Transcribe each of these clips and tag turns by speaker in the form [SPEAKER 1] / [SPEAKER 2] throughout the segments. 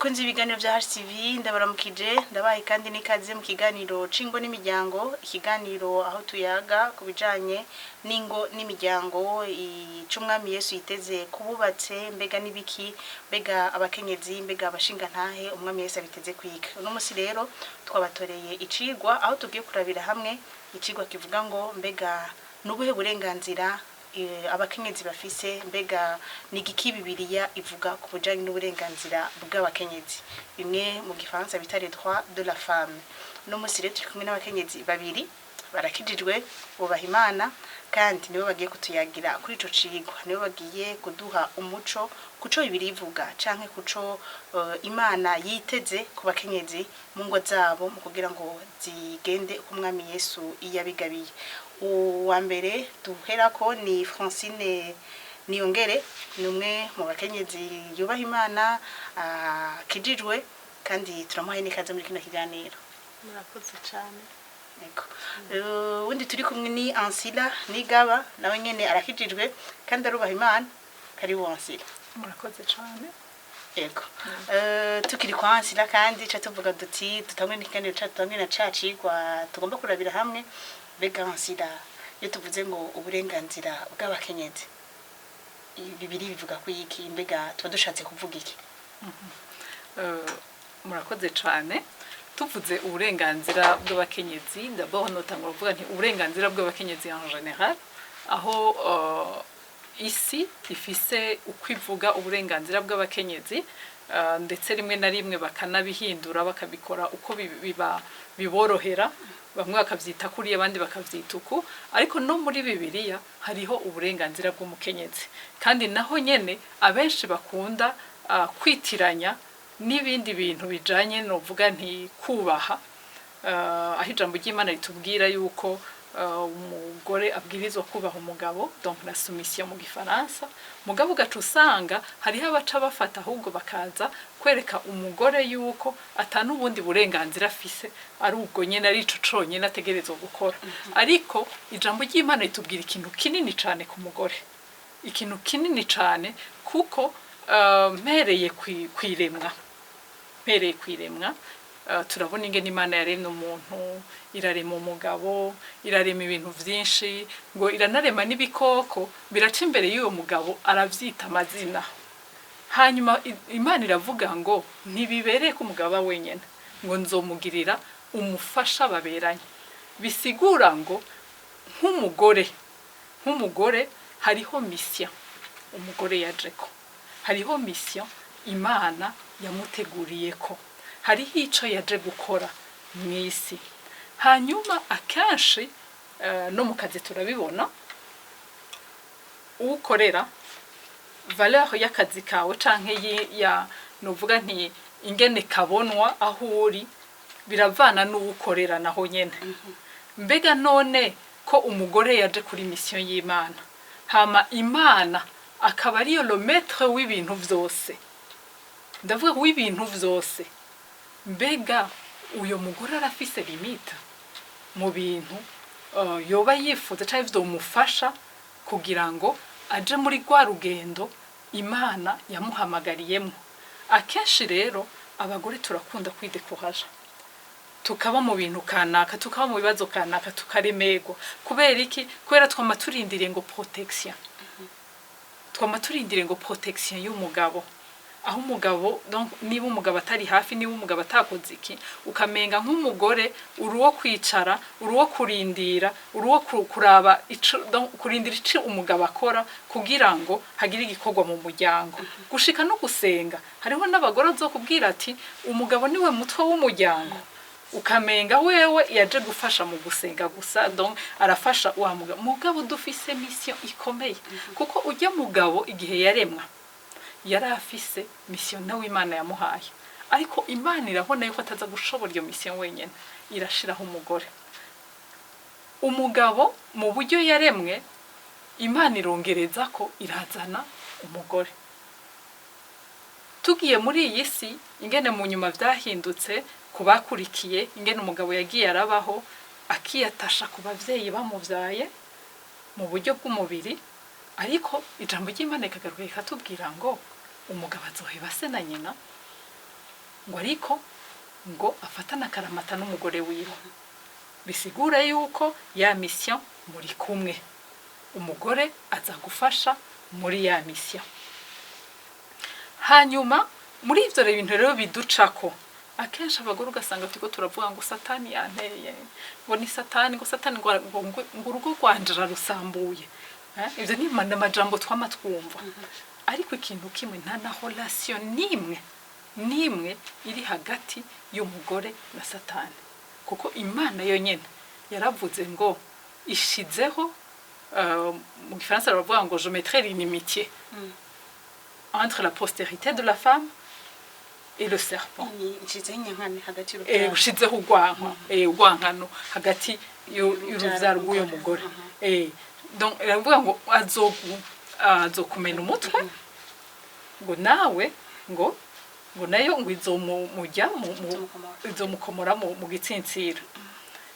[SPEAKER 1] Bakunzi ibiganiro bya HTV, ndabaramukije, ndabaye kandi n'ikaze mu kiganiro c'ingo n'imiryango, ikiganiro aho tuyaga ku bijanye n'ingo n'imiryango, ic'Umwami Yesu yiteze kububatse, mbega n'ibiki, mbega abakenyezi, mbega abashingantahe, Umwami Yesu abiteze kwiga. Uno musi rero twabatoreye icigwa aho tugiye kurabira hamwe icigwa kivuga ngo: mbega nubuhe burenganzira abakenyezi bafise? Mbega ni igiki Bibiliya ivuga ku bijanye n'uburenganzira bw'abakenyezi, bimwe mu Gifaransa bita les droits de la femme? Uno musi rero turi kumwe n'abakenyezi babiri barakijijwe, bubaha Imana, kandi nibo bagiye kutuyagira kuri ico cigwa, nibo bagiye kuduha umuco kuco Bibiliya ivuga canke kuco Imana yiteze ku bakenyezi mu ngo zabo, mu kugira ngo zigende uko Umwami Yesu yabigabiye. Uwa mbere duherako ni Francine Niyongere, ni umwe mu bakenyezi yubaha Imana, akijijwe, kandi turamuhaye n'ikaze muri kino kiganiro.
[SPEAKER 2] Murakoze cyane.
[SPEAKER 1] Yego. Wundi turi kumwe ni Ansila Nigaba, nawe nyene arakijijwe kandi arubaha Imana. Karibu, Ansila.
[SPEAKER 2] Murakoze cyane.
[SPEAKER 1] Yego. Tukiri kwa Ansila kandi ca tuvuga duti tutangwe n'ikiganiro ca tutangwe na ca cigwa tugomba kurabira hamwe. Mbega Ansila, iyo tuvuze ngo uburenganzira bw'abakenyezi, Bibiliya bivuga ku iki? Mbega tuba dushatse kuvuga iki?
[SPEAKER 2] Murakoze cyane. Tuvuze uburenganzira bw'abakenyezi, d'abord notangura kuvuga nti uburenganzira bw'abakenyezi en général, aho isi ifise uko ivuga uburenganzira bw'abakenyezi, ndetse rimwe na rimwe bakanabihindura, bakabikora uko biba biborohera, bamwe bakavyita kuriya, abandi bakavyita uku. Ariko no muri Bibiliya hariho uburenganzira bw'umukenyezi, kandi naho nyene abenshi bakunda kwitiranya n'ibindi bintu bijanye, novuga nti kubaha, aho ijambo ry'Imana ritubwira yuko umugore abwirizwa kubaha umugabo, donc la soumission mu Gifaransa. Mugabo ugaca usanga hariho abaca bafata ahubwo bakaza kwereka umugore yuko ata n'ubundi burenganzira afise, ari ubwo nyene, ari ico conyene ategerezwa gukora. Ariko ijambo ry'Imana ritubwira ikintu kinini cane ku mugore, ikintu kinini cane, kuko mpereye kwiremwa, mpereye kwiremwa, turabona ingene Imana yaremye umuntu, irarema umugabo, irarema ibintu vyinshi, ngo iranarema n'ibikoko, biraca imbere y'uwo mugabo aravyita amazina. Hanyuma Imana iravuga ngo ntibibereye ko umugabo aba wenyene, ngo nzomugirira umufasha baberanye. Bisigura ngo nk'umugore hariho mission umugore yajeko, hariho mission Imana yamuteguriye, ko hariho ico yaje gukora mw'isi. Hanyuma akenshi no mu kazi turabibona, ukorera valeur y'akazi kawe canke ya novuga nti ingene kabonwa aho uri biravana n'uwukorera naho nyene. Mbega none ko umugore yaje kuri mission y'Imana, hama Imana akaba ariyo le maître w'ibintu vyose, ndavuga w'ibintu vyose, mbega uyo mugore arafise limite mu bintu yoba yifuza canke vyomufasha kugira ngo aje muri rwa rugendo Imana yamuhamagariyemwo? Akenshi rero abagore turakunda kwidekuraja, tukaba mu bintu kanaka, tukaba mu bibazo kanaka, tukaremerwa. Kubera iki? Kubera twama turindiriye ngo protection, twama turindiriye ngo protection y'umugabo, aho umugabo, donc niba umugabo atari hafi, niba umugabo atakoze iki, ukamenga nk'umugore uri uwo kwicara, uri uwo kurindira, uri uwo kuraba ico, donc kurindira ico umugabo akora kugira ngo hagire igikorwa mu muryango, gushika no gusenga. Hariho n'abagore azokubwira ati umugabo niwe mutwe w'umuryango, ukamenga wewe yaje gufasha mu gusenga gusa, donc arafasha wa mugabo. Mugabo dufise mission ikomeye, kuko ujya mugabo igihe yaremwa yari afise mission nawe Imana yamuhaye, ariko Imana irabona yuko ataza gushobora iyo mission wenyene, irashiraho umugore. Umugabo mu buryo yaremwe, Imana irongereza ko irazana umugore. Tugiye muri iyi si, ingene mu nyuma vyahindutse ku bakurikiye, ingene umugabo yagiye arabaho akiyatasha ku bavyeyi bamuvyaye mu buryo bw'umubiri, ariko ijambo ry'Imana rikagaruka rikatubwira ngo umugabo azoheba se na nyina. Ngo ariko ngo afatane akaramata n'umugore wiwe, bisigura yuko ya mission muri kumwe, umugore aza gufasha muri ya mission. Hanyuma muri ivyo rero bintu rero biducako akenshi, abagore ugasanga turiko turavuga ngo Satani yanteye, ngo ni Satani, ngo Satani ngo urugo rwanje ararusambuye. Ivyo ni amajambo twama twumva. Ariko ikintu kimwe, nta na relation n'imwe n'imwe iri hagati y'umugore na Satani, kuko Imana yonyene yaravuze ngo ishizeho, mu gifaransa baravuga ngo "je mettrai l'inimitié entre la postérité de la femme et le serpent".
[SPEAKER 1] Nshizeho inyankane hagati y'urubyaro.
[SPEAKER 2] Ushizeho urwanko, urwankano hagati y'urubyaro rw'uyo mugore. Donc iravuga ngo azokumena umutwe, ngo nawe ngo nayo ngo izomujya
[SPEAKER 1] Izomukomora.
[SPEAKER 2] Izomukomora mu gitsintsiro.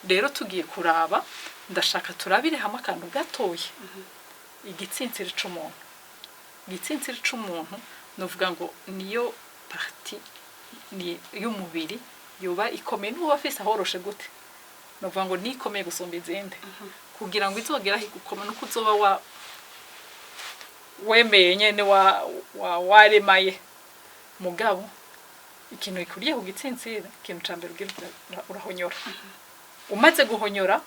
[SPEAKER 2] Rero tugiye kuraba, ndashaka turabire hamwe akantu gatoya. Igitsintsiro c'umuntu, igitsintsiro c'umuntu nuvuga ngo niyo partie ni y'umubiri yoba ikomeye. N'uba afise ahoroshe gute, nuvuga ngo nikomeye gusumba izindi. Kugira ngo izogere aho igukoma, nuko uzoba wa wemeye nyene wa waremaye. Mugabo ikintu gikuriye ku gitsintsiro, ikintu ca mbere ugira, urahonyora. Umaze guhonyora,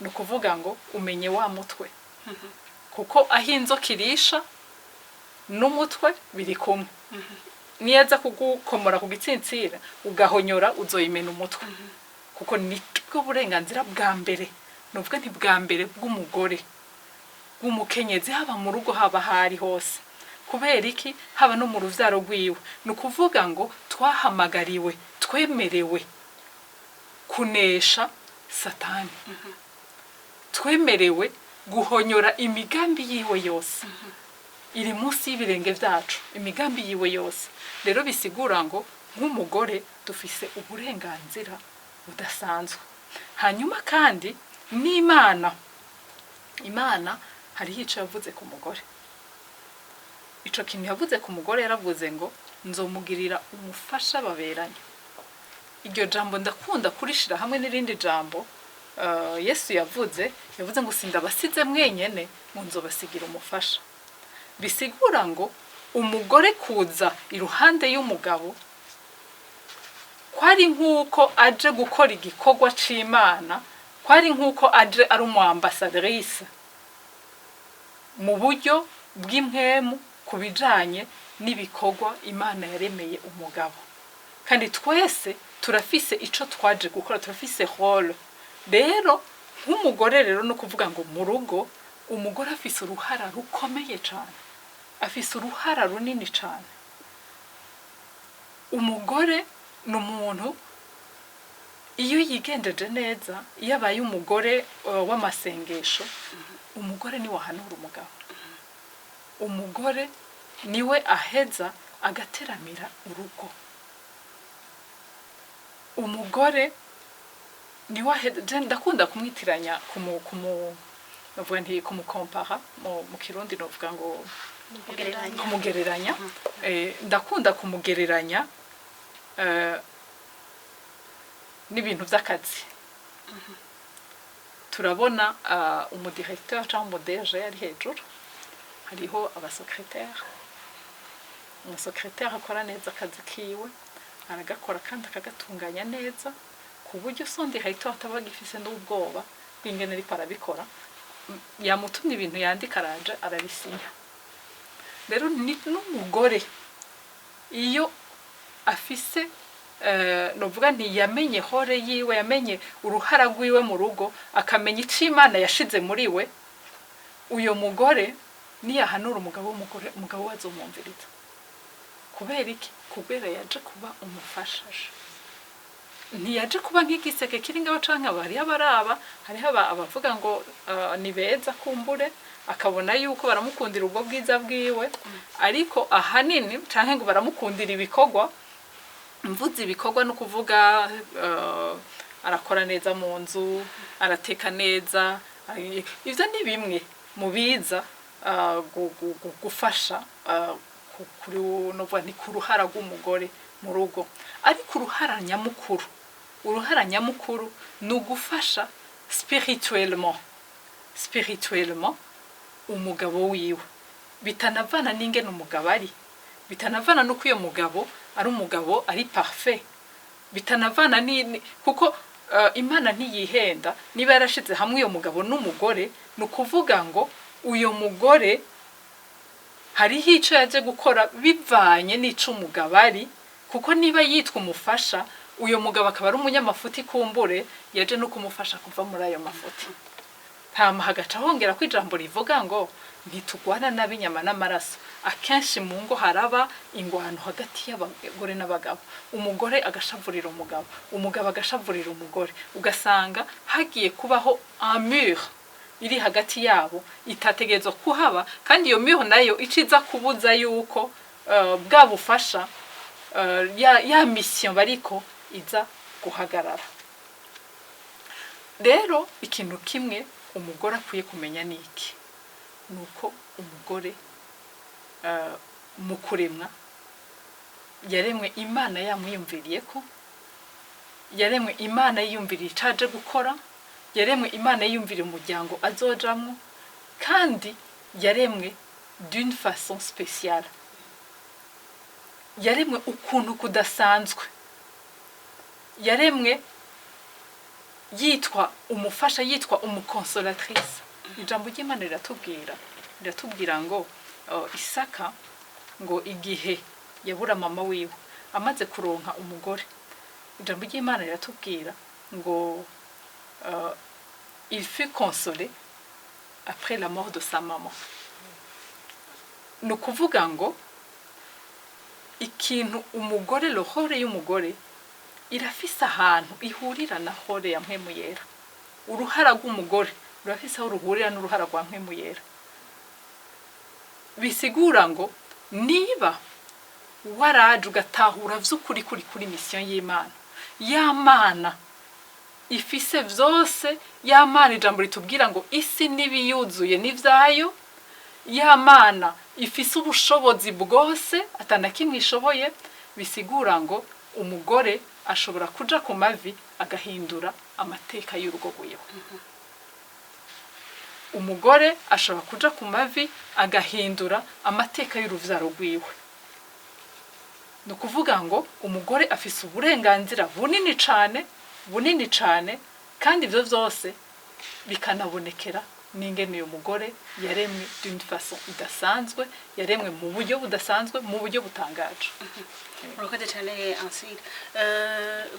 [SPEAKER 2] ni ukuvuga ngo umenye wa mutwe, kuko aho inzoka irisha n'umutwe biri kumwe. Niyo aza kugukomora ku gitsintsira ugahonyora, uzoyimena umutwe, kuko nibwo burenganzira bwa mbere, nuvuga nti bwa mbere bw'umugore, bw'umukenyezi, haba mu rugo, haba ahari hose. Kubera iki? Haba no mu ruvyaro rwiwe. Ni ukuvuga ngo twahamagariwe, twemerewe kunesha Satani, twemerewe guhonyora imigambi yiwe yose iri munsi y'ibirenge vyacu, imigambi yiwe yose. Rero bisigura ngo nk'umugore dufise uburenganzira budasanzwe. Hanyuma kandi n'Imana, Imana hariho ico yavuze ku mugore. Ico kintu yavuze ku mugore, yaravuze ngo nzomugirira umufasha baberanye. Iryo jambo ndakunda kurishira hamwe n'irindi jambo Yesu yavuze ngo sindabasize mwenyene, ngo nzobasigira umufasha. Bisigura ngo umugore kuza iruhande y'umugabo kwari nk'uko aje gukora igikorwa c'Imana, kwari nk'uko aje ari umu ambassadrice mu buryo bw'impwemu ku bijanye n'ibikorwa Imana yaremeye umugabo. Kandi twese turafise ico twaje gukora, turafise rôle. Rero nk'umugore rero, no kuvuga ngo mu rugo umugore afise uruhara rukomeye cane, afise uruhara runini cane. Umugore ni umuntu iyo yigenjeje neza, iyo abaye umugore w'amasengesho, umugore niwe ahanura umugabo, umugore niwe aheza agateramira urugo, umugore niwe aheza. Je ndakunda kumwitiranya kumu novuga nti kumukompara mu Kirundi novuga ngo
[SPEAKER 1] kugereranya.
[SPEAKER 2] Kumugereranya. Ndakunda kumugereranya n'ibintu vy'akazi. Turabona umudirecteur cyangwa umuDG ari hejuru, hariho abasecrétaire. Umusecrétaire akora neza akazi kiwe, aragakora kandi akagatunganya neza, ku buryo son directeur ataba agifise n'ubwoba bw'ingene ariko arabikora. Yamutumye ibintu yandika, araje arabisinya. Rero ni n'umugore iyo afise, novuga nti yamenye rôle yiwe, yamenye uruhara rwiwe mu rugo, akamenya ico Imana yashize muri we, uyo mugore niyahanura umugabo w'umugore, umugabo we azomwumviriza. Kubera iki? Kubera yaje kuba umufasha, ntiyaje kuba nk'igiseke kiri ngaho canke hariho abaraba, hariho abavuga ngo ni beza, kumbure akabona yuko baramukundira ubwo bwiza bwiwe, ariko ahanini canke ngo baramukundira ibikorwa. Mvuze ibikorwa no kuvuga arakora neza mu nzu, arateka neza, ivyo ni bimwe mu biza gufasha kuri novuga nti ku ruhara rw'umugore. Mu rugo, ariko uruhara nyamukuru ni ugufasha spirituellement umugabo wiwe, bitanavana n'ingene umugabo ari, bitanavana n'uko uyo mugabo ari umugabo ari parfait, bitanavana kuko Imana ntiyihenda. Niba yarashize hamwe uyo mugabo n'umugore, ni ukuvuga ngo uyo mugore hariho ico yaje gukora bivanye n'ico umugabo ari, kuko niba yitwa umufasha, uyo mugabo akaba ari umunyamafuti, kumbure yaje no kumufasha kuva muri ayo mafuti. Hama hagaca hongera ko ijambo rivuga ngo ntitugwana n'ab'inyama n'amaraso. Akenshi mu ngo haraba ingwano hagati y'abagore n'abagabo, umugore agashavurira umugabo, umugabo agashavurira umugore, ugasanga hagiye kubaho un mur iri hagati yabo itategerezwa kuhaba. Kandi iyo mur nayo iciza kubuza yuko bwa bufasha, ya mission bariko iza guhagarara. Rero ikintu kimwe umugore akwiye kumenya ni iki? Ni uko umugore mu kuremwa yaremwe Imana yamwiyumviriye ko yaremwe Imana yiyumviriye ico aje gukora, yaremwe Imana yiyumviriye umuryango azojamwo, kandi yaremwe d'une façon spéciale, yaremwe ukuntu kudasanzwe, yaremwe yitwa umufasha, yitwa umu consolatrice. Ijambo ry'Imana riratubwira ngo Isaka ngo igihe yabura mama wiwe amaze kuronka umugore, ijambo ry'Imana riratubwira ngo il fut consolé après la mort de sa maman. Ni ukuvuga ngo ikintu umugore, le rôle y'umugore irafise ahantu ihurira na rôle ya Mpwemu Yera. Uruhara rw'umugore rurafise aho ruhurira n'uruhara rwa Mpwemu Yera. Bisigura ngo niba waraje ugatahura vy'ukuri kuri mission y'Imana, ya Mana ifise vyose, ya Mana ijambo ritubwira ngo isi n'ibiyuzuye n'ivyayo, ya Mana ifise ubushobozi bwose, atana kimwe ishoboye, bisigura ngo umugore ashobora kuja ku mavi agahindura amateka y'urugo rwiwe. Umugore ashobora kuja ku mavi agahindura amateka y'uruvyaro rwiwe. Ni ukuvuga ngo umugore afise uburenganzira bunini cane, bunini cane, kandi ivyo vyose bikanabonekera n'ingene uyu mugore yaremwe d'une façon idasanzwe, yaremwe mu buryo budasanzwe, mu buryo butangaje.
[SPEAKER 1] Urakoze cyane, Ansile.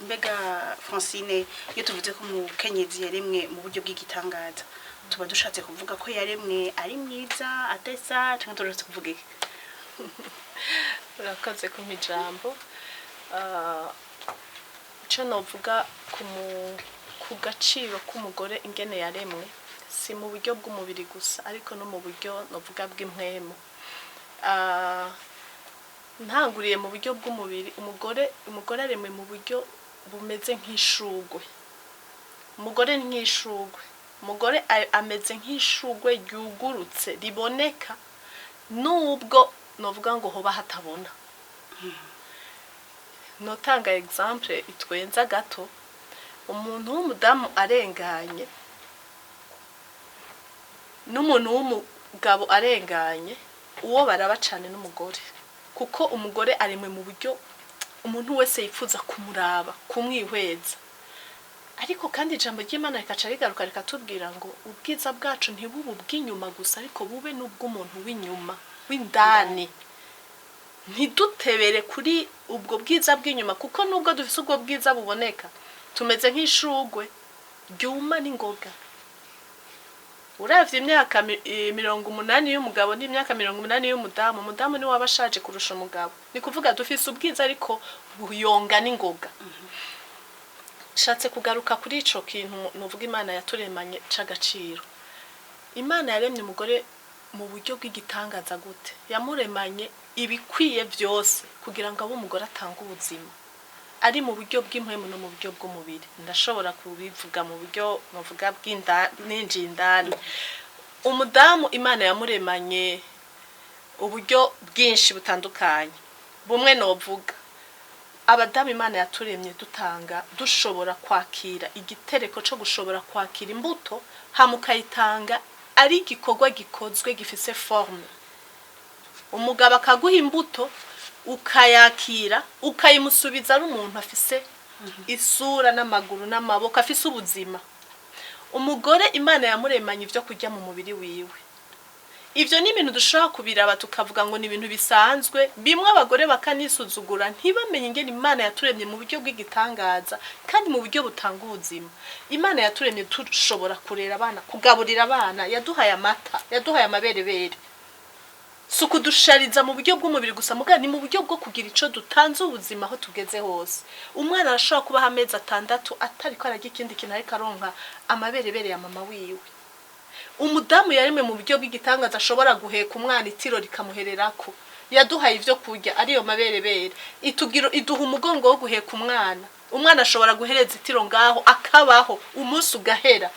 [SPEAKER 1] Mbega Francine, iyo tuvuze ko umukenyezi yaremwe mu buryo bw'igitangaza, tuba dushatse kuvuga ko yaremwe ari mwiza, atesa, cyangwa turashatse kuvuga iki?
[SPEAKER 3] Urakoze kumpa ijambo. Ico novuga ku gaciro k'umugore ingene yaremwe, si mu buryo bw'umubiri gusa, ariko no mu buryo novuga bw'impwemu. Ntanguriye mu buryo bw'umubiri, umugore aremwe mu buryo bumeze nk'ishugwe. Umugore ni nk'ishugwe. Umugore ameze nk'ishugwe ryugurutse, riboneka nubwo novuga ngo hoba hatabona. Notanga exemple itwenza gato: umuntu w'umudamu arenganye n'umuntu w'umugabo arenganye, uwo baraba cane n'umugore, kuko umugore aremwe mu buryo umuntu wese yifuza kumuraba, kumwihweza. Ariko kandi ijambo ry'Imana rikaca rigaruka rikatubwira ngo ubwiza bwacu ntibube ubw'inyuma gusa, ariko bube n'ubw'umuntu w'inyuma, w'indani. Ntidutebere kuri ubwo bwiza bw'inyuma, kuko nubwo dufise ubwo bwiza buboneka, tumeze nk'ishugwe ryuma n'ingoga. Uravye imyaka 80 y'umugabo n'imyaka 80 y'umudamu, umudamu niwe aba ashaje kurusha umugabo. Ni kuvuga dufise ubwiza ariko buyonga n'ingoga. Nshatse kugaruka kuri ico kintu nuvuga Imana yaturemanye c'agaciro. Imana yaremye umugore mu buryo bw'igitangaza. Gute? Yamuremanye ibikwiye vyose kugira ngo abe umugore atanga ubuzima, ari mu buryo bw'impwemu no mu buryo bw'umubiri. Ndashobora kubivuga mu buryo novuga bw'inda ninjiye indani. Umudamu Imana yamuremanye uburyo bwinshi butandukanye. Bumwe novuga Abadamu Imana yaturemye dutanga, dushobora kwakira igitereko cyo gushobora kwakira imbuto, hama ukayitanga ari igikorwa gikozwe gifise forme. Umugabo akaguha imbuto, ukayakira, ukayimusubiza ari umuntu afise isura n'amaguru n'amaboko, afise ubuzima. Umugore Imana yamuremanye ibyo kurya mu mubiri wiwe. Ibyo ni ibintu dushobora kubiraba tukavuga ngo ni ibintu bisanzwe. Bimwe abagore bakanisuzugura, ntibamenye ingene Imana yaturemye mu buryo bw'igitangaza kandi mu buryo butanga ubuzima. Imana yaturemye dushobora kurera abana, kugaburira abana, yaduhaye amata, yaduhaye amaberebere. Si ukudushariza mu buryo bw'umubiri gusa, muga ni mu buryo bwo kugira ico dutanze, ubuzima aho tugeze hose. Umwana arashobora kubaho amezi 6 atariko ararya ikindi kintu, ariko aronka amaberebere ya mama wiwe. Umudamu yaremwe mu buryo bw'igitangaza ashobora guheka umwana, itiro rikamuhererako. Yaduhaye ivyo kurya, ariyo maberebere, itugira, iduha umugongo wo guheka umwana. Umwana ashobora guhereza itiro ngaho, akabaho, umunsi ugahera.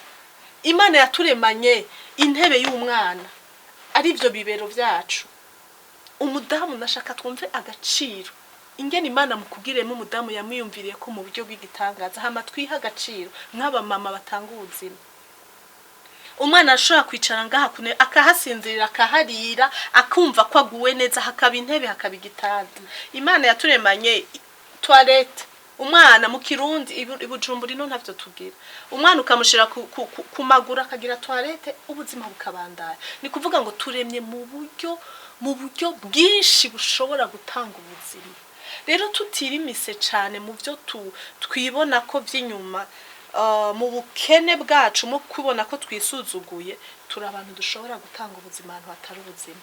[SPEAKER 3] Imana yaturemanye intebe y'umwana, arivyo bibero vyacu. Umudamu, nashaka twumve agaciro ingene Imana mukugiremo umudamu yamwiyumviriye ko mu buryo bw'igitangaza, hama twiha agaciro nk'abamama batanga ubuzima. Umwana arashobora kwicara ngaha kune, akahasinzirira, akaharira, akumva ko aguwe neza. Hakaba intebe, hakaba igitanda. Imana yaturemanye toilette. Umwana mu Kirundi, i Bujumbura ino ntavyo tugira. Umwana ukamushira ku maguru, akagira toilette, ubuzima bukabandanya. Ni kuvuga ngo turemye mu buryo bwinshi bushobora gutanga ubuzima. Rero tutirimise cane mu byo twibona ko vy'inyuma, mu bukene bwacu, mu kubona ko twisuzuguye, turi abantu dushobora gutanga ubuzima ahantu hatari ubuzima.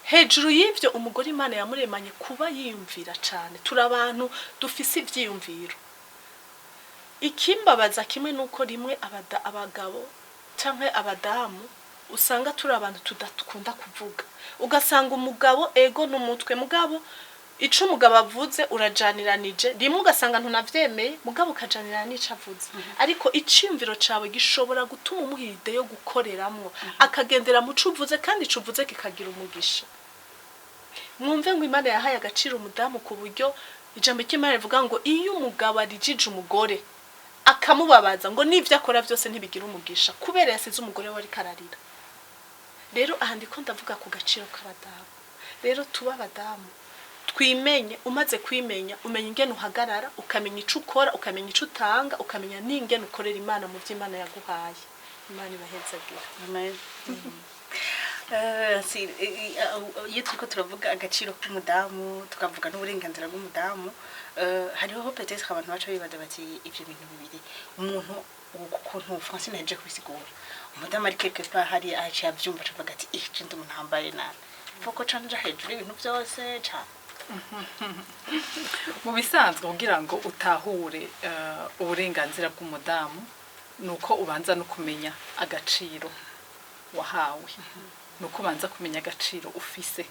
[SPEAKER 3] Hejuru y'ivyo, umugore Imana yamuremanye kuba yiyumvira cane. Turi abantu dufise ivyiyumviro. Ikimbabaza kimwe nuko rimwe abagabo canke abadamu usanga turi abantu tudakunda kuvuga. Ugasanga umugabo ego n'umutwe, mugabo ico umugabo avuze urajaniranije. Rimwe ugasanga ntunavyemeye, mugabo ukajanirana n'ico avuze, ariko iciyumviro cawe gishobora gutuma umuha idée yo gukoreramwo, akagendera mu co uvuze, kandi ico uvuze kikagira umugisha. Mwumve ngo Imana yahaye agaciro umudamu ku buryo ijambo ry'Imana rivuga ngo iyo umugabo arijije umugore akamubabaza, ngo n'ivyo akora byose ntibigira umugisha, kubera yasize umugore we ariko ararira. Rero aha ndiko ndavuga ku gaciro k'abadamu. Rero tuba abadamu twimenye. Umaze kwimenya, umenya ingene uhagarara, ukamenya ico ukora, ukamenya ico utanga, ukamenya n'ingene ukorera Imana mu vy'Imana yaguhaye. Imana ibahezagire.
[SPEAKER 1] Amen. Iyo turiko turavuga agaciro k'umudamu, tukavuga n'uburenganzira bw'umudamu, hariho peut-être abantu baca bibaza bati ivyo bintu bibiri, umuntu ukuntu Francine yaje kubisigura, umudamu ari quelque part hari aciye avyumva, acavuga ati: "Eh, je ndi umuntu ahambaye nabi, foko canja hejuru y'ibintu byose cane."
[SPEAKER 2] Mu bisanzwe, kugira ngo utahure uburenganzira bw'umudamu, ni uko ubanza no kumenya agaciro wahawe, ni uko ubanza kumenya agaciro ufise.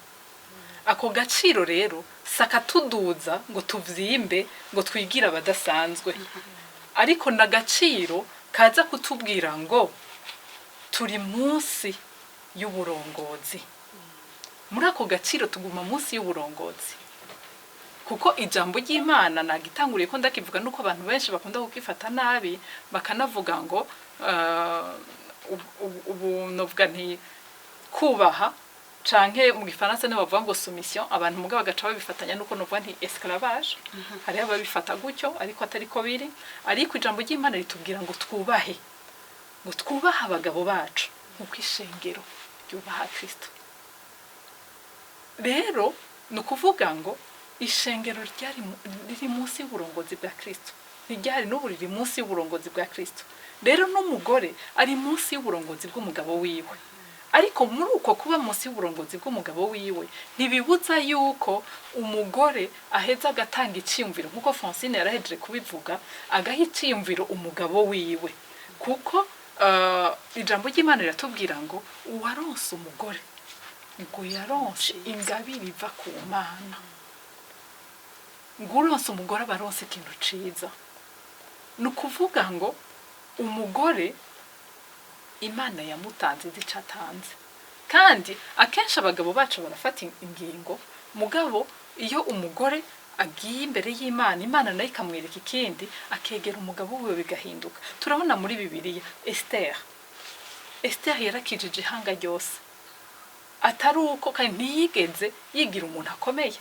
[SPEAKER 2] Ako gaciro rero si akatuduza ngo tuvyimbe, ngo twigire abadasanzwe, ariko ni agaciro kaza kutubwira ngo turi munsi y'uburongozi. Muri ako gaciro tuguma munsi y'uburongozi, kuko ijambo ry'Imana nagitanguriye ko ndakivuga, nuko abantu benshi bakunda kukifata nabi, bakanavuga ngo ubu novuga nti kubaha, canke mu gifaransa niho bavuga ngo soumission. Abantu mugabo bagaca babifatanya nuko novuga nti esclavage. Hariho ababifata gutyo, ariko atari ko biri. Ariko ijambo ry'Imana ritubwira ngo twubahe, ngo twubahe abagabo bacu nk'uko ishengero ryubaha Kristo. Rero ni ukuvuga ngo ishengero ryari riri munsi y'uburongozi bwa Kristo, ntiryari, n'ubu riri munsi y'uburongozi bwa Kristo. Rero n'umugore ari munsi y'uburongozi bw'umugabo wiwe. Ariko muri uko kuba munsi y'uburongozi bw'umugabo wiwe, ntibibuza yuko umugore aheza agatanga iciyumviro, nk'uko Francine yarahejeje kubivuga, agaha iciyumviro umugabo wiwe, kuko ijambo ry'Imana riratubwira ngo uwaronse umugore ngo yaronse ingabire iva ku Mana, ngo uronse umugore aba aronse ikintu ciza. Ni ukuvuga ngo umugore Imana yamutanze izi ico atanze. Kandi akenshi abagabo bacu barafata ingingo, mugabo Iyo umugore agiye imbere y'Imana, Imana nayo ikamwereka ikindi, akegera umugabo wiwe, bigahinduka. Turabona muri Bibiliya Esther. Esther yarakijije ihanga ryose, atari uko kandi ntiyigeze yigira umuntu akomeye,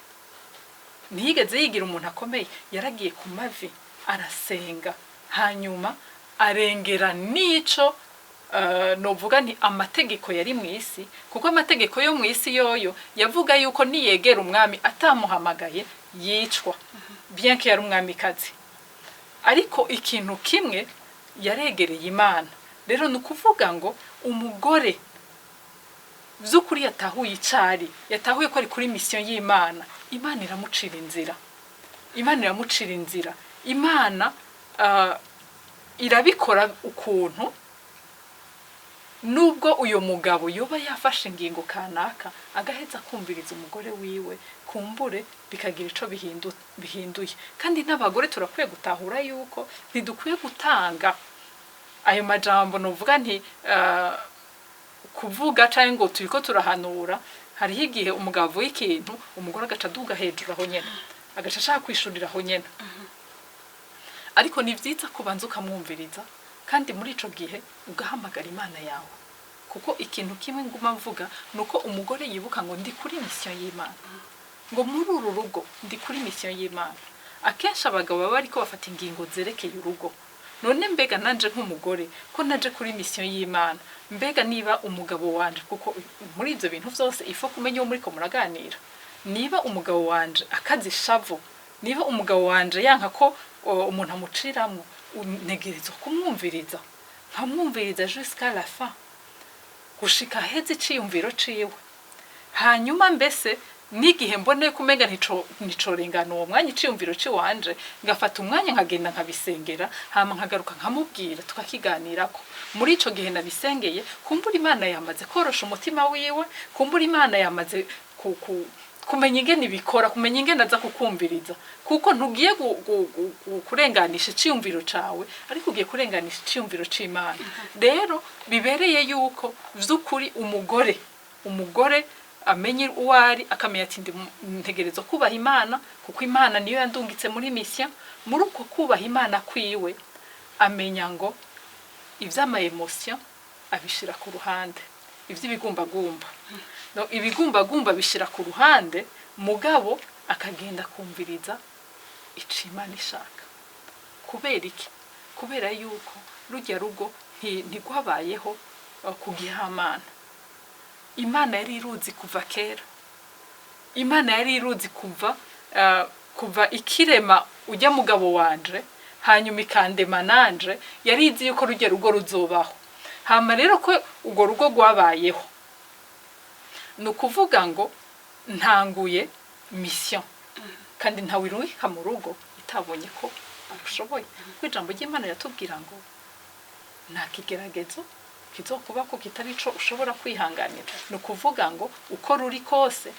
[SPEAKER 2] ntiyigeze yigira umuntu akomeye. Yaragiye ku mavi arasenga, hanyuma arengera n'ico novuga nti amategeko yari mu isi, kuko amategeko yo mu isi yoyo yavuga yuko niyegera umwami atamuhamagaye yicwa, bien que yari umwamikazi. Ariko ikintu kimwe, yaregereye Imana. Rero ni ukuvuga ngo umugore by'ukuri yatahuye icari, yatahuye ko ari kuri mission y'Imana, Imana iramucira inzira, Imana iramucira inzira. Imana irabikora ukuntu nubwo uyo mugabo yoba yafashe ingingo kanaka, agaheza kumviriza umugore wiwe, kumbure bikagira ico bihinduye. Kandi n'abagore turakwiye gutahura yuko ntidukwiye gutanga ayo majambo, novuga nti kuvuga canke ngo turiko turahanura. Hariho igihe umugabo avuye ikintu, umugore agaca aduga hejuru aho nyene, agaca ashaka kwishurira aho nyene. Ariko ni vyiza kubanza ukamwumviriza, kandi muri ico gihe ugahamagara Imana yawe, kuko ikintu kimwe nguma mvuga ni uko umugore yibuka ngo ndi kuri mission y'Imana, ngo muri uru rugo ndi kuri mission y'Imana. Akenshi abagabo baba bariko bafata ingingo zerekeye urugo. None mbega nanje nk'umugore ko naje kuri mission y'Imana, mbega niba umugabo wanje, kuko muri ivyo bintu vyose ifo kumenya uwo muriko muraganira, niba umugabo wanje akazi ishavu, niba umugabo wanje yanka ko umuntu amuciramwo, ntegerezwa kumwumviriza, nkamwumviriza jusqu'à la fin, gushika aheze iciyumviro ciwe. Hanyuma mbese n'igihe mboneye kumenga nticorengana uwo mwanya iciyumviro ciwanje, ngafata umwanya nkagenda nkabisengera, hama nkagaruka nkamubwira, tukakiganirako. Muri ico gihe nabisengeye, kumbura Imana yamaze korosha umutima wiwe, kumbura Imana yamaze kumenya ingene ibikora, kumenya ingene aza kukumviriza, kuko ntugiye kurenganisha iciyumviro cawe, ariko ugiye kurenganisha iciyumviro c'Imana. Rero bibereye yuko vy'ukuri umugore amenye uwo ari, akamenya ati ntegerezwa kubaha Imana, kuko Imana niyo yandungitse muri mission. Muri uko kubaha Imana kwiwe, amenya ngo ivy'ama émotions abishira ku ruhande, ivy'ibigumbagumba, no, ibigumbagumba bishira ku ruhande, mugabo akagenda kumviriza ico Imana ishaka. Kubera iki? Kubera yuko rujya rugo ntigwabayeho ku gihamana. Imana yari iruzi kuva kera, Imana yari iruzi kuva ikirema ujya mugabo wanje, hanyuma ikandema nanje, yari izi yuko rujya rugo ruzobaho. Hama rero ko urwo rugo rwabayeho, ni ukuvuga ngo ntanguye mission, kandi ntawe irungika mu rugo itabonye ko arushoboye, kuko ijambo ry'Imana riratubwira ngo nta kigeragezo kizokuba ko kitari ico ushobora kwihanganira. Ni ukuvuga ngo uko ruri kose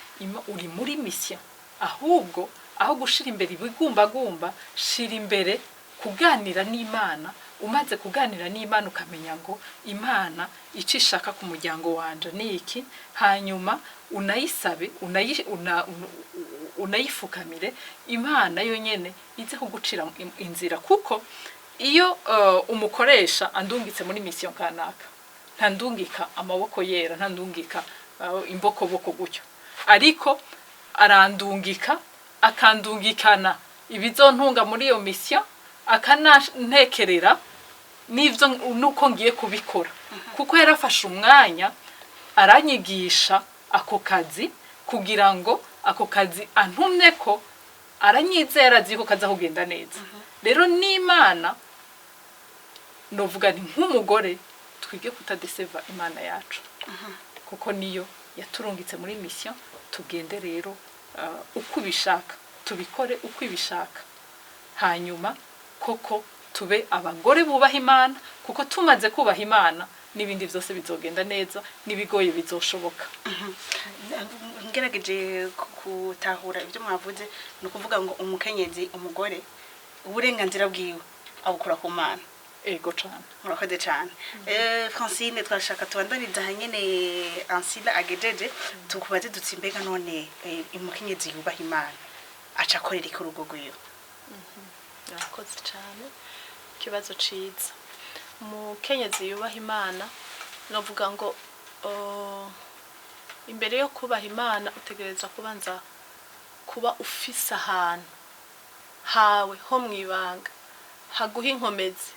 [SPEAKER 2] uri muri mission. Ahubwo aho gushira imbere ibigumbagumba, shira imbere kuganira n'Imana. Umaze kuganira n'Imana, ukamenya ngo Imana icyo ishaka ku muryango wanje ni iki, hanyuma unayisabe, unayifukamire, Imana yo nyene ize kugucira inzira. Kuko iyo umukoresha andungitse muri mission kanaka, ntandungika amaboko yera, ntandungika imbokoboko gutyo, ariko arandungika, akandungikana ibizontunga muri iyo mission, akanantekerera n'ivyo nuko ngiye kubikora, kuko yarafashe umwanya aranyigisha ako kazi, kugira ngo ako kazi antumye ko aranyizera, azi ko kaza kugenda neza. Rero n'Imana, novuga nti nk'umugore twige kutadeseva Imana yacu, kuko niyo yaturungitse muri mission. Tugende rero uko ibishaka, tubikore uko ibishaka, hanyuma koko tube abagore bubaha Imana, kuko tumaze kubaha Imana n'ibindi byose bizogenda neza, n'ibigoye bizoshoboka.
[SPEAKER 1] Ngerageje gutahura ibyo mwavuze, ni ukuvuga ngo umukenyezi, umugore, uburenganzira bwiwe abukura ku Mana.
[SPEAKER 2] Ego cane.
[SPEAKER 1] Murakoze cyane. Francine, twashaka tubandaniza ahanyene Ansila agejeje, tukubaze dutsi: mbega none umukenyezi yubaha Imana aca akorera iki urugo rwiwe?
[SPEAKER 3] Murakoze cyane, ikibazo ciza. Umukenyezi yubaha Imana, novuga ngo imbere yo kubaha Imana utegereza kubanza kuba ufise ahantu hawe ho mwibanga haguha inkomezi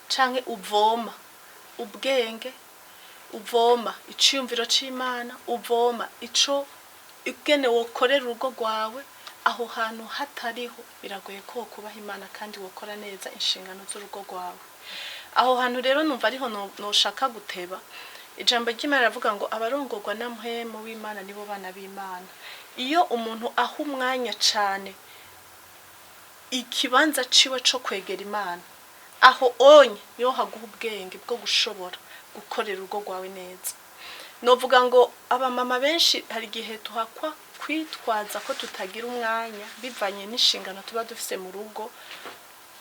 [SPEAKER 3] canke uvoma ubwenge, uvoma iciyumviro c'Imana, uvoma ico ingene wokorera urugo rwawe. Aho hantu hatariho, biragoye ko wokubaha Imana kandi wokora neza inshingano z'urugo rwawe. Aho hantu rero numva ariho noshaka guteba. Ijambo ry'Imana riravuga ngo abarongorwa na Mpwemu w'Imana nibo bana b'Imana. Iyo umuntu aha umwanya cane ikibanza ciwe co kwegera Imana, aho onye niho haguha ubwenge bwo gushobora gukorera urugo rwawe neza. Novuga ngo abamama benshi hari igihe tuhakwa kwitwaza ko tutagira umwanya bivanye n'inshingano tuba dufise mu rugo,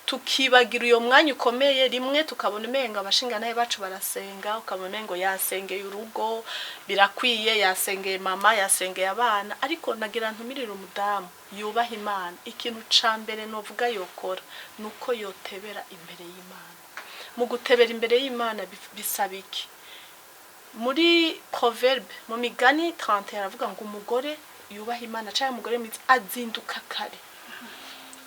[SPEAKER 3] tukibagira uyo mwanya ukomeye. Rimwe tukabona umengo abashingantahe bacu barasenga, ukabona umengo yasengeye urugo birakwiye, yasengeye mama, yasengeye abana. Ariko nagira ntumirire umudamu yubaha Imana, ikintu ca mbere novuga yokora nuko yotebera imbere y'Imana. Mu gutebera imbere y'Imana bisaba iki? Muri Proverbe, mu Migani 30, aravuga ngo umugore yubaha Imana cyangwa umugore mwiza azinduka kare,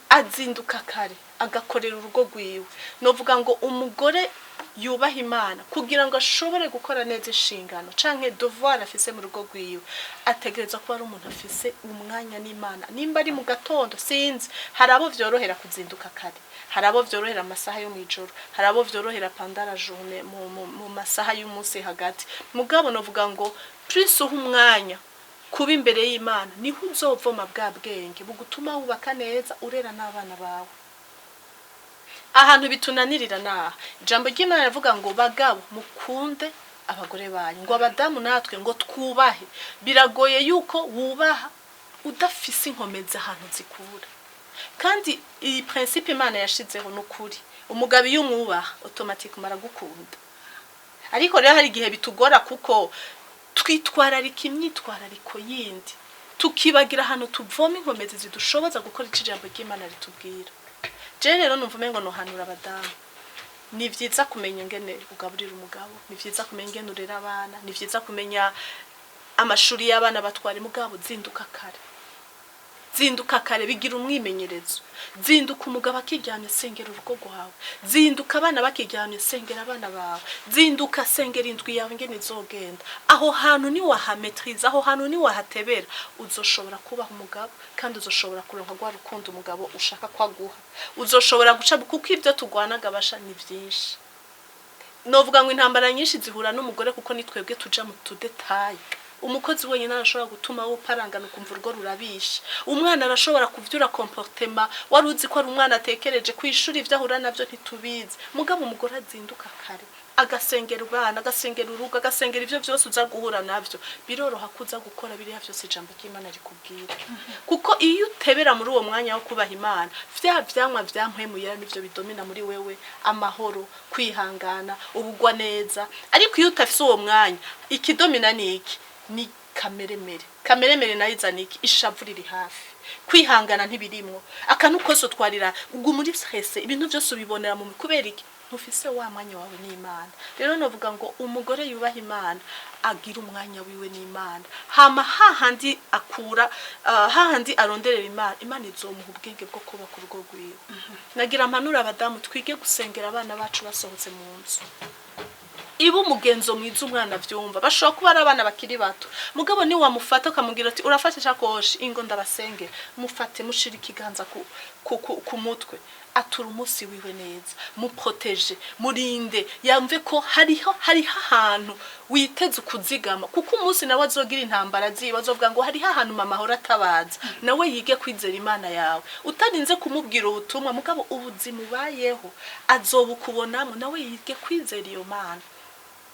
[SPEAKER 3] azinduka kare agakorera urugo rwiwe. Novuga ngo umugore yubaha Imana, kugira ngo ashobore gukora neza inshingano canke devoir afise mu rugo rwiwe, ategereza kuba ari umuntu afise umwanya n'Imana. Nimba ari mu gatondo, sinzi, hari abo vyorohera kuzinduka kare, hari abo vyorohera amasaha yo mw'ijoro, hari abo vyorohera pendant la journée, mu masaha y'umunsi hagati. Mugabo novuga ngo plus uha umwanya kuba imbere y'Imana, niho uzovoma bwa bwenge bugutuma wubaka neza, urera n'abana bawe. Ahantu bitunanirira naha: ijambo ry'Imana rivuga ngo bagabo mukunde abagore banyu, ngo abadamu natwe ngo twubahe. Biragoye yuko wubaha udafise inkomezi ahantu zikura. Kandi iyi principe Imana yashizeho ni ukuri: umugabo iyo umwubaha, automatiquement aragukunda. Ariko rero hari igihe bitugora kuko twitwararika imyitwarariko yindi, tukibagira ahantu tuvoma inkomezi zidushoboza gukora ico ijambo ry'Imana ritubwira. Je rero numva umengo nohanura abadamu: ni vyiza kumenya ingene ugaburira umugabo, ni vyiza kumenya ingene urera abana, ni vyiza kumenya amashuri y'abana batwara. Mugabo zinduka kare, zinduka kare, bigira umwimenyerezo. Zinduka umugabo akiryamye, sengera urugo rwawe. Zinduka abana bakiryamye, sengera abana bawe. Zinduka, sengera indwi yawe ingene izogenda. Aho hantu niwahametriza, aho hantu niwahatebera, uzoshobora kubaha umugabo kandi uzoshobora kuronka rwa rukundo umugabo ushaka ko aguha. Uzoshobora guca kuko ibyo tugwanaga basha ni byinshi. Novuga ngo intambara nyinshi zihura n'umugore kuko ni twebwe tuja mu tu détails. Umukozi wenyine arashobora gutuma wo parangana, ukumva urugo rurabishe. Umwana arashobora kuvyura comportement wari uzi ko ari umwana atekereje ku ishuri, ivyo ahura navyo ntitubizi. Mugabo umugore azinduka kare, agasengera ubwana, agasengera urugo, agasengera ivyo vyose uza guhura navyo, biroroha kuza gukora biriya vyose ijambo ry'Imana rikubwira. Kuko iyo utebera muri uwo mwanya wo kubaha Imana, vya vyamwa vya Mpwemu Yera nivyo bidomina muri wewe: amahoro, kwihangana, ubugwa neza. Ariko iyo utafise uwo mwanya, ikidomina ni iki? Ni kameremere. Kameremere nayo izana iki? Ishavu riri hafi, kwihangana ntibirimwo, akantu kose utwarira uguma muri stress, ibintu byose ubibonera mu. Kubera iki? Ntufise wa mwanya wawe n'Imana. Rero novuga ngo umugore yubaha Imana agira umwanya wiwe n'Imana, hama hahandi akura hahandi aronderera Imana, Imana izomuha ubwenge bwo kubaka urugo rwiwe. Nagira mpanura abadamu: twige gusengera abana bacu basohotse mu nzu. Iba umugenzo mwiza, umwana avyumva. Bashobora kuba ari abana bakiri bato, mugabo ni wamufata ukamubwira ati: "Urafata ishakoshi, ingo ndabasengera." Mufate, mushira ikiganza ku mutwe, atura umunsi wiwe neza, muproteje, murinde, yumve ko hariho ahantu witeze ukuzigama, kuko umunsi nawe azogira intambara ziwe azovuga ngo hariho ahantu mama ahora atabaza. Nawe yige kwizera Imana yawe utarinze kumubwira ubutumwa, mugabo ubuzima ubayeho azobukubonamo, nawe yige kwizera iyo Mana.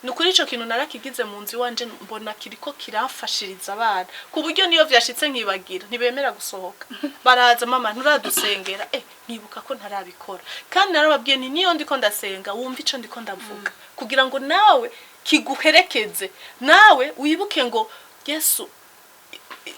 [SPEAKER 3] Ni ukuri, ico kintu narakigize mu nzu iwanje, mbona kiriko kiramfashiriza abana, ku buryo niyo vyashitse nkibagira, ntibemera gusohoka, baraza: "Mama, nturadusengera?" Nkibuka ko ntarabikora. Kandi narababwiye nti: "Niyo ndiko ndasenga, wumva ico ndiko ndavuga, kugira ngo nawe kiguherekeze, nawe wibuke ngo Yesu,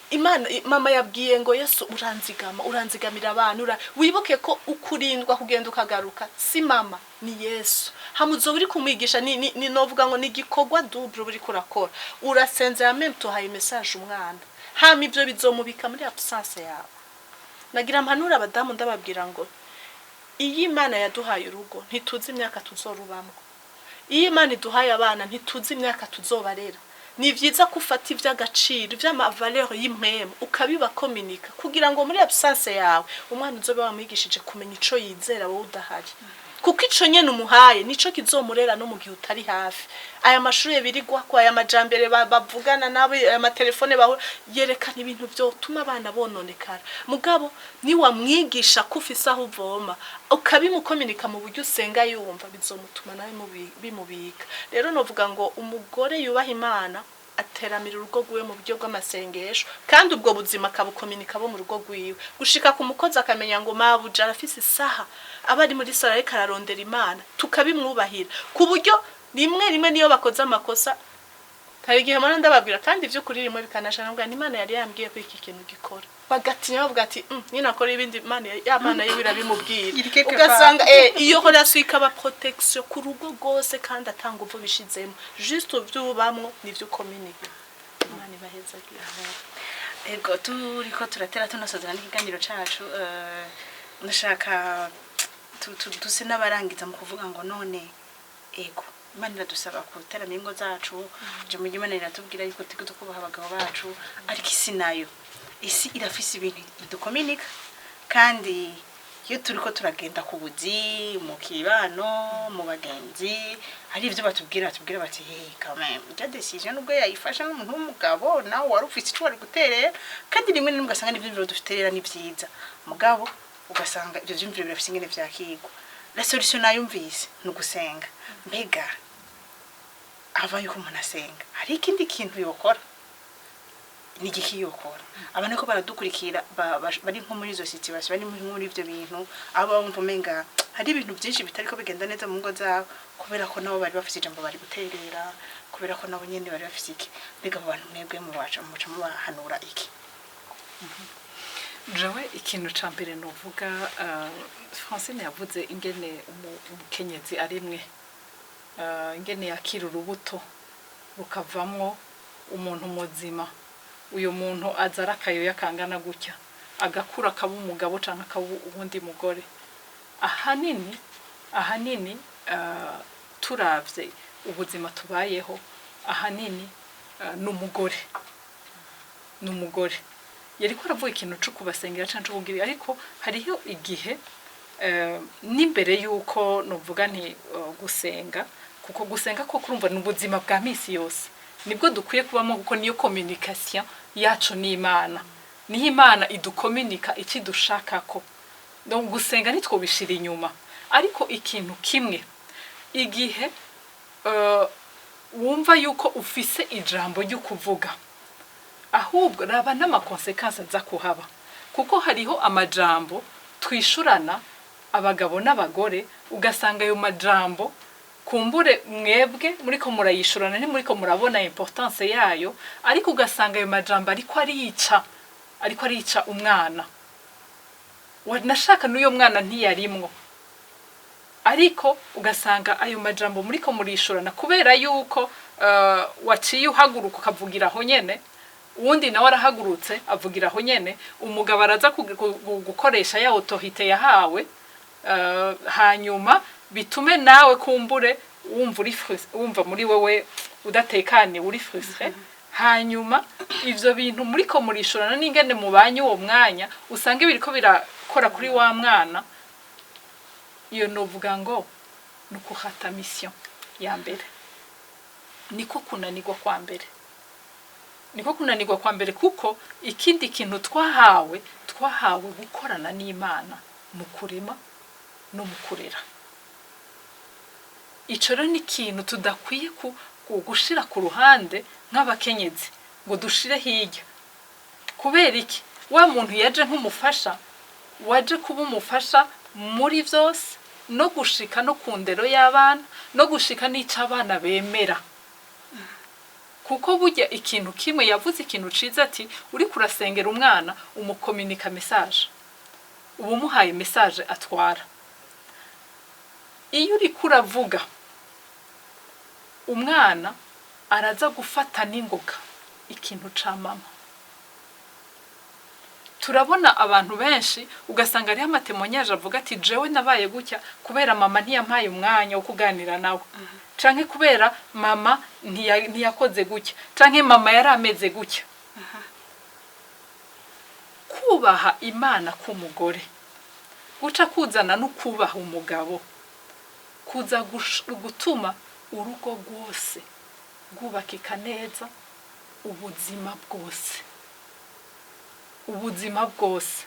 [SPEAKER 3] Imana, mama yabwiye ngo Yesu uranzigama, uranzigamira abantu, wibuke ko ukurindwa kugenda ukagaruka si mama, ni Yesu." Hamuzo uri kumwigisha ni novuga ngo ni igikorwa double uri kurakora: urasenze, en même tuhaye message umwana, hama ivyo bizomubika muri absence yawe. Nagira mpanura abadamu, ndababwira ngo iyo Imana yaduhaye urugo, ntituzi imyaka tuzorubamwo. Iyo Imana iduhaye abana, ntituzi imyaka tuzobarera. Ni vyiza ko ufata ivy'agaciro, ivy'ama valeur y'impwemu, ukabibakominika, kugira ngo muri absence yawe umwana uzobe wamwigishije kumenya ico yizera wowe udahari, kuko ico nyene umuhaye nico kizomurera no mu gihe utari hafi. Aya mashuri birigwako, aya majambere bavugana nabo, aya matelefone bahura, yerekana ibintu vyotuma abana bononekara. Mugabo niwamwigisha ko ufise aho uvoma, ukabimukominika mu buryo usenga yumva, bizomutuma nawe bimubika. Rero novuga ngo umugore yubaha Imana ateramira urugo rwiwe mu buryo bw'amasengesho, kandi ubwo buzima akabukominika bo mu rugo rwiwe, gushika ku mukozi akamenya ngo mabuja arafise isaha aba ari muri sala ariko ararondera Imana, tukabimwubahira, ku buryo rimwe rimwe niyo bakoze amakosa, hari igihe mpora ndababwira, kandi ivy'ukuri rimwe bikanashana, mbwa Imana yari yambwiye ko iki kintu gikora, bagatinya bavuga ati: "Ninakora ibindi, Imana ya Mana yiwe irabimubwira."
[SPEAKER 1] Iri quelque
[SPEAKER 3] Ugasanga iyo relation ikaba protection ku rugo rwose, kandi atanga uvo bishizemo, juste uvyubamwo nivyo ukominika. Imana ibahezagire.
[SPEAKER 1] Ego, turiko turatera tunasozera n'ikiganiro cacu. Ndashaka duse n'abarangiza mu kuvuga ngo none, ego, Imana iradusaba guteramira ingo zacu, ijambo ry'Imana riratubwira yuko turiko kubaha abagabo bacu, ariko isi nayo, isi irafise ibintu idukominika. Kandi iyo turiko turagenda ku buzi, mu kibano, mu bagenzi, hari ibyo batubwira bati: "Hey, quand même, ijya décision nubwo yayifasha n'umuntu w'umugabo, nawe wari ufise ico wari guterera." Kandi rimwe na rimwe ugasanga n'ivyumviro duterera ni vyiza, mugabo ugasanga ivyo vyumviro birafise ingene vyakigwa. La solution nayumvise ni ugusenga. Mbega ava yuko umuntu asenga, hari ikindi kintu yokora? Ni igiki yokora? Abantu ko baradukurikira bari nko muri izo situation, bari muri ivyo bintu, aho bumva umenga hari ibintu byinshi bitariko bigenda neza mu ngo zabo, kubera ko nabo bari bafise ijambo bari guterera, kubera ko nabo nyene bari bafise iki, mbega abo bantu mwebwe mubaca muca mubahanura iki?
[SPEAKER 2] Jewe ikintu ca mbere novuga, Francine yavuze ingene umukenyezi arimwe, ingene yakira urubuto rukavamwo umuntu muzima. Uyu muntu aza ari akayoya kangana gutya, agakura akaba umugabo canke akaba uwundi mugore. Ahanini, turavye ubuzima tubayeho, ahanini ni umugore. Yariko aravuga ikintu co kubasengera canke co kugira, ariko hariho igihe n'imbere yuko novuga nti gusenga, kuko gusenga ko kurumva ni ubuzima bwa misi yose, nibwo dukwiye kubamo, kuko niyo communication yacu n'Imana, niho Imana idukominika iki dushakako. Donc gusenga ntitwobishira inyuma. Ariko ikintu kimwe, igihe wumva yuko ufise ijambo ryo kuvuga, ahubwo raba n'ama conséquences aza kuhaba, kuko hariho amajambo twishurana abagabo n'abagore, ugasanga ayo majambo kumbure mwebwe muriko murayishurana ntimuriko murabona importance yayo, ariko ugasanga ayo majambo ariko arica umwana. Wanashaka n'uyo mwana ntiyarimwo, ariko ugasanga ayo majambo muriko murishurana kubera yuko waciye uhaguruka ukavugira aho nyene, uwundi nawe arahagurutse avugira aho nyene, umugabo araza gukoresha ya autorité yahawe, hanyuma bitume nawe kumbure wumva wumva muri wewe udatekanye, uri frustré. Hanyuma ivyo bintu muriko murishurana n'ingene mubanye uwo mwanya, usanga biriko birakora kuri wa mwana. Iyo novuga ngo ni ukuhata mission ya mbere, niko kunanirwa kwa mbere, niko kunanirwa kwa mbere, kuko ikindi kintu twahawe gukorana n'Imana mu kurema no mu kurera. Ico rero ni ikintu tudakwiye gushira ku ruhande nk'abakenyezi ngo dushire hirya. Kubera iki? Wa muntu yaje nk'umufasha, waje kuba umufasha muri vyose, no gushika no ku ndero y'abana, no gushika n'ico abana bemera. Kuko burya ikintu kimwe yavuze, ikintu ciza, ati uriko urasengera umwana, umukominika message, uba umuhaye message atwara. Iyo uriko uravuga, umwana araza gufata n'ingoga ikintu ca mama. Turabona abantu benshi, ugasanga hariho ama témoignages avuga ati: "Jewe nabaye gutya kubera mama ntiyampaye umwanya wo kuganira nawe, canke kubera mama ntiyakoze gutya, canke mama yari ameze gutya." Kubaha Imana k'umugore guca kuzana no kubaha umugabo, kuza gutuma urugo rwose rwubakika neza ubuzima bwose, ubuzima bwose.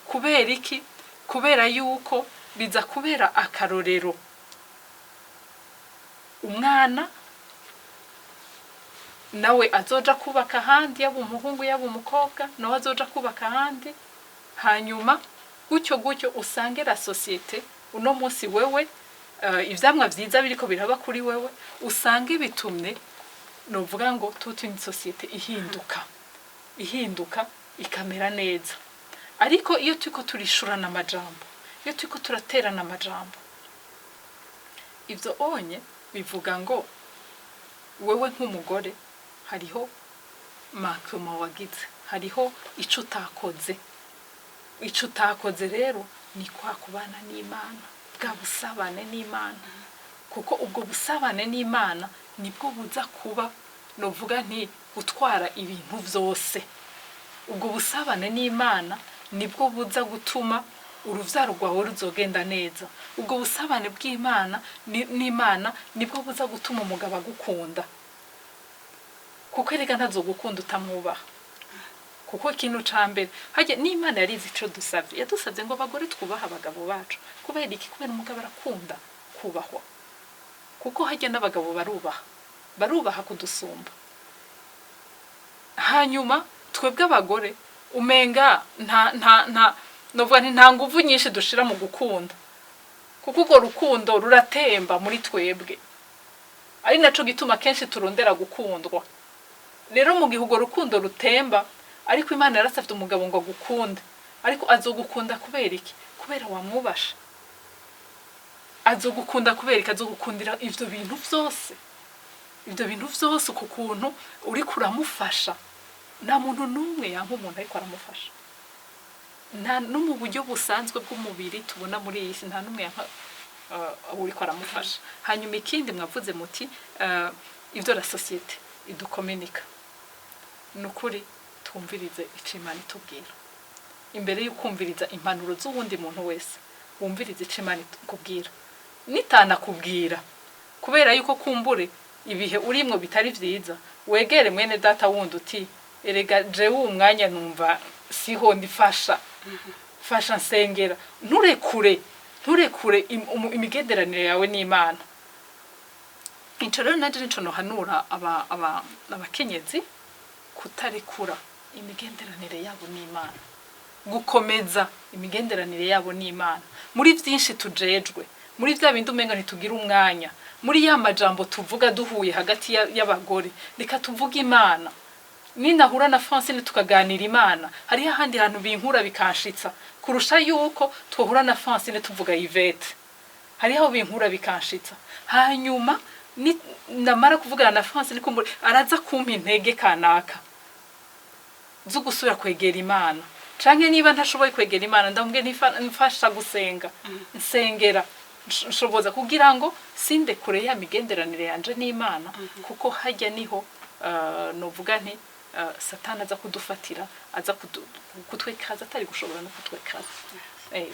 [SPEAKER 2] Kubera iki? Kubera yuko biza kubera akarorero umwana nawe azoja kubaka ahandi, yaba umuhungu, yaba umukobwa, nawe azoja kubaka ahandi. Hanyuma gutyo gutyo usange la société uno munsi wewe, ivyamwa vyiza biriko biraba kuri wewe, usange bitumye, novuga ngo, toute une société ihinduka, ihinduka ikamera neza. Ariko iyo turiko turishurana amajambo, iyo turiko turaterana amajambo, ivyo onye bivuga ngo wewe nk'umugore hariho manquement wagize, hariho ico utakoze. Ico utakoze rero ni kwa kubana n'Imana, bwa busabane n'Imana, kuko ubwo busabane n'Imana nibwo buza kuba, novuga nti, gutwara ibintu vyose. Ubwo busabane n'Imana nibwo buza gutuma uruvyaro rwawe ruzogenda neza. Ubwo busabane bw'Imana n'Imana nibwo buza gutuma umugabo agukunda, kuko erega ntazogukunda utamwubaha. Kuko ikintu ca mbere harya n'Imana yarizi ico dusavye, yadusavye ngo abagore twubaha abagabo bacu. Kubera iki? Kubera umugabo arakunda kubahwa, kuko harya n'abagabo barubaha, barubaha kudusumba. Hanyuma twebwe abagore umenga nta novuga nti nta nguvu nyinshi dushira mu gukunda, kuko urwo rukundo ruratemba muri twebwe, ari naco gituma kenshi turondera gukundwa. Rero mu gihe urwo rukundo rutemba, ariko Imana yarasavye umugabo ngo agukunde, ariko azogukunda kubera iki? Kubera wamwubasha. Azogukunda kubera iki? Azogukundira ivyo bintu vyose, ivyo bintu vyose, uku kuntu uriko uramufasha. Nta muntu n'umwe yanka umuntu ariko aramufasha, nta no mu buryo busanzwe bw'umubiri tubona muri iyi si, nta n'umwe yanka uriko aramufasha. Hanyuma ikindi mwavuze muti ivyo la société idukominika, ni ukuri twumvirize ico Imana itubwira imbere y'ukumviriza impanuro z'uwundi muntu wese. Wumvirize ico Imana ikubwira. Nitanakubwira, kubera yuko kumbure ibihe urimwo bitari vyiza, wegere mwene data wundi uti: "Erega jewe uwu mwanya numva siho ndifasha, fasha nsengera." Nturekure, nturekure imigenderanire yawe n'Imana. Ico rero nanje nico nohanura abakenyezi: kutarekura imigenderanire yabo n'Imana, gukomeza imigenderanire yabo n'Imana muri vyinshi tujejwe, muri vya bindi umenga ntitugira umwanya, muri ya majambo tuvuga duhuye hagati y'abagore. Reka tuvuge Imana. Ninahura na Francine tukaganira Imana, hariho ahandi hantu binkura bikanshitsa kurusha yuko twohura na Francine tuvuga Yvette. Hariho aho binkura bikanshitsa. Hanyuma namara kuvugana na Francine, kumbura araza kumpa intege kanaka zo gusubira kwegera Imana, canke niba ntashoboye kwegera Imana, ndamubwiye mfasha gusenga, nsengera, nshoboza kugira ngo sinde kure ya migenderanire yanje n'Imana. Kuko hajya niho, novuga nti, Satani aza kudufatira, aza kutwekaza atari gushobora no kutwekaza.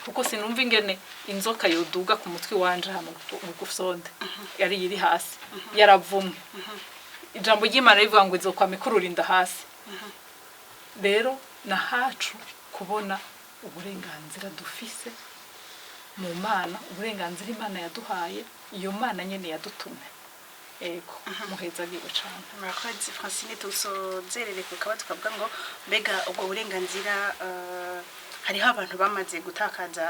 [SPEAKER 2] Kuko sinumva ingene inzoka yoduga ku mutwe wanje hama mu gufyonde yari iri hasi yaravumwe. Ijambo ry'Imana rivuga ngo izokwama ikururinda hasi. Rero nahacu kubona uburenganzira dufise mu Mana, uburenganzira Imana yaduhaye, iyo Mana nyene yadutumye. Ego, muhezagiwe cane.
[SPEAKER 1] Murakoze, Francine. Tusozerere ku kabazo kavuga ngo mbega ubwo burenganzira, hariho abantu bamaze gutakaza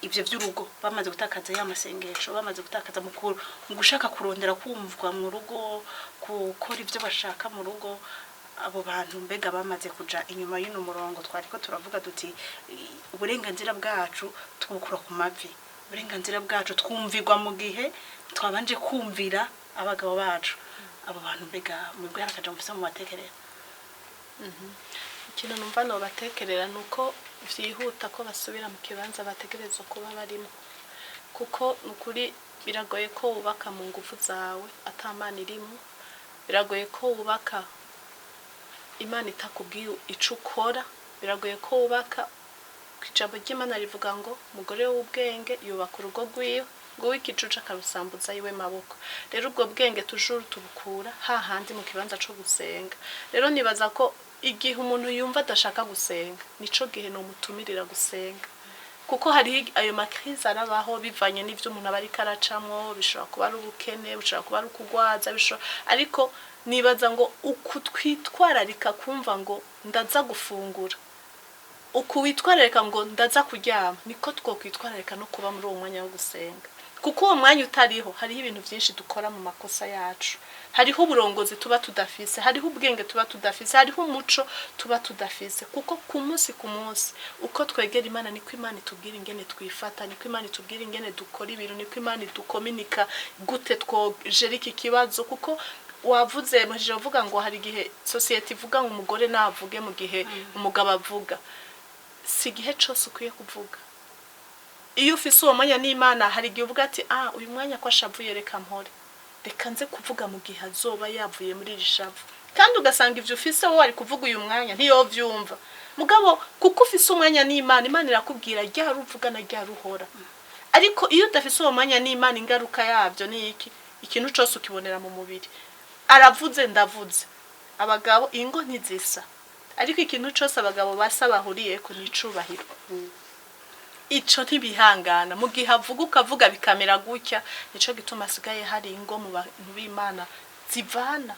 [SPEAKER 1] ibyo by'urugo, bamaze gutakaza ya masengesho, bamaze gutakaza mukuru mu gushaka kurondera kumvwa mu rugo, gukora ibyo bashaka mu rugo. Abo bantu mbega bamaze kuja inyuma y'uno murongo twari ko turavuga duti uburenganzira bwacu tubukura ku mavi, uburenganzira bwacu twumvirwa mu gihe twabanje kumvira abagabo bacu. Abo bantu mbega mwebwe hari akajambo mufise mu batekerera?
[SPEAKER 3] Ikintu numva nobatekerera ni uko vyihuta ko basubira mu kibanza bategerezwa kuba barimo, kuko ni ukuri biragoye ko wubaka mu ngufu zawe ata Mana irimo. Biragoye ko wubaka Imana itakubwiye ico ukora. Biragoye ko wubaka. Ijambo ry'Imana rivuga ngo umugore w'ubwenge yubaka urugo rwiwe, ngo w'ikicucu akarusambuza yiwe maboko. Rero ubwo bwenge tujuru tubukura hahandi mu kibanza co gusenga. Rero nibaza ko igihe umuntu yumva adashaka gusenga, nico gihe nomutumirira gusenga, kuko hari ayo ma crises arabaho bivanye n'ivyo umuntu aba ariko aracamwo. Bishobora kuba ari ubukene, bishobora kuba ari ukugwaza, bishobora, ariko nibaza ngo uku twitwararika kumva ngo ndaza gufungura, uku witwararika ngo ndaza kuryama, niko twokwitwararika no kuba muri uwo mwanya wo gusenga. Kuko uwo mwanya utariho, hariho ibintu byinshi dukora mu makosa yacu, hariho uburongozi tuba tudafise, hariho ubwenge tuba tudafise, hariho umuco tuba tudafise. Kuko ku munsi ku munsi uko twegera Imana, niko Imana itubwira ingene twifata, niko Imana itubwira ingene dukora ibintu, niko Imana idukominika gute twogera iki kibazo. Kuko wavuze, muhejeje uvuga ngo hari igihe société ivuga ngo umugore navuge mu gihe umugabo avuga. Si igihe cose ukwiye kuvuga. Iyo ufise uwo mwanya n'Imana, hari igihe uvuga ati: "Ah, uyu mwanya ko ashavuye, reka mpore, reka nze kuvuga mu gihe azoba yavuye muri iri shavu." Kandi ugasanga ivyo ufise wowe ari kuvuga uyu mwanya ntiyovyumva. Mugabo kuko ufise umwanya n'Imana, Imana irakubwira ryari uvuga na ryari uhora. Ariko iyo udafise uwo mwanya n'Imana, ingaruka yabyo ni iki? Ikintu cose ukibonera mu mubiri. Aravuze, ndavuze. Abagabo, ingo ntizisa, ariko ikintu cose abagabo basa bahuriyeko ni icubahiro. Ico ntibihangana mu gihe avuga, ukavuga, bikamera gutya. Nico gituma hasigaye hari ingo mu bantu b'Imana zivana.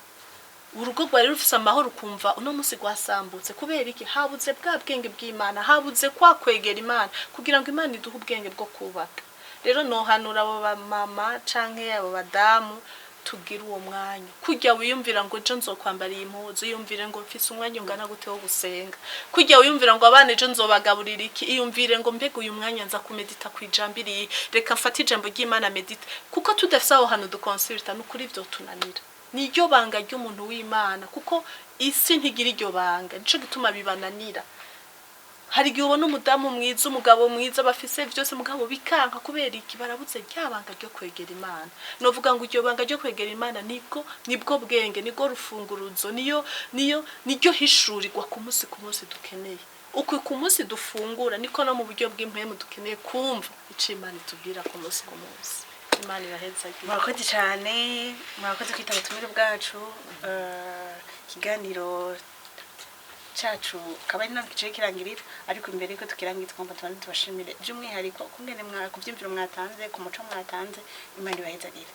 [SPEAKER 3] Urugo rwari rufise amahoro, ukumva uno munsi rwasambutse. Kubera iki? Habuze bwa bwenge bw'Imana, habuze kwa kwegera Imana kugira ngo Imana iduhe ubwenge bwo kubaka. Rero nohanura abo bamama canke abo badamu, tugire uwo mwanya. Kurya wiyumvira ngo ejo nzokwambara iyi mpuzu, yiyumvire ngo mfise umwanya ungana gute wo gusenga. Kurya wiyumvira ngo abana ejo nzobagaburira iki, iyumvire ngo mbega uyu mwanya nza kumedita ku ijambo irihe, reka mfate ijambo ry'Imana medite. Kuko tudafise aho hantu dukonsulta, ni ukuri vyo tunanira. Niryo banga ry'umuntu w'Imana, kuko isi ntigira iryo banga, nico gituma bibananira. Hari igihe ubona umudamu mwiza, umugabo mwiza, bafise vyose, mugabo bikanka. Kubera iki? Barabuze rya banga ryo kwegera Imana. Novuga ngo iryo banga ryo kwegera Imana nibwo bwenge, nibwo rufunguruzo, niyo niryo hishurirwa ku munsi ku munsi dukeneye. Uku ku munsi dufungura, niko no mu buryo bw'impwemu dukeneye kumva ico Imana itubwira ku munsi ku munsi. Imana ibahezagire.
[SPEAKER 1] Murakoze cyane, murakoze kwitaba ubutumire bwacu. Ikiganiro cacu akaba ari ntabwo gice kirangirira, ariko imbere yuko tukirangiza twumva tubanze tubashimire by'umwihariko kungene ku byiyumviro mwatanze, ku muco mwatanze. Imana ibahezagire.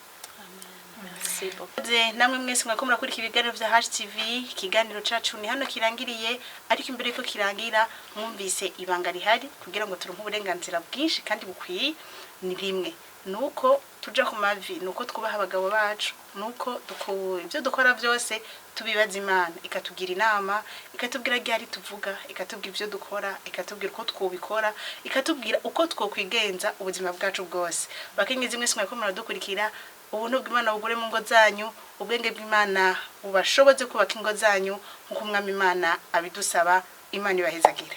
[SPEAKER 3] Merci beaucoup.
[SPEAKER 1] Namwe mwese mwako murakurikira ibiganiro vya HTV, ikiganiro cacu ni hano kirangiriye. Ariko imbere yuko kirangira, mwumvise ibanga rihari kugira ngo turonke uburenganzira bwinshi kandi bukwiye ni rimwe: nuko tuja ku mavi, nuko twubaha abagabo bacu, nuko ibyo dukora byose tubibaza Imana, ikatugira inama, ikatubwira ryari tuvuga, ikatubwira ibyo dukora, ikatubwira uko twobikora, ikatubwira uko twokwigenza ubuzima bwacu bwose. Bakenyezi mwese mwako muradukurikira, ubuntu bw'Imana bugure mu ngo zanyu, ubwenge bw'Imana bubashoboze kubaka ingo zanyu nk'uko Umwami Imana abidusaba. Imana ibahezagire.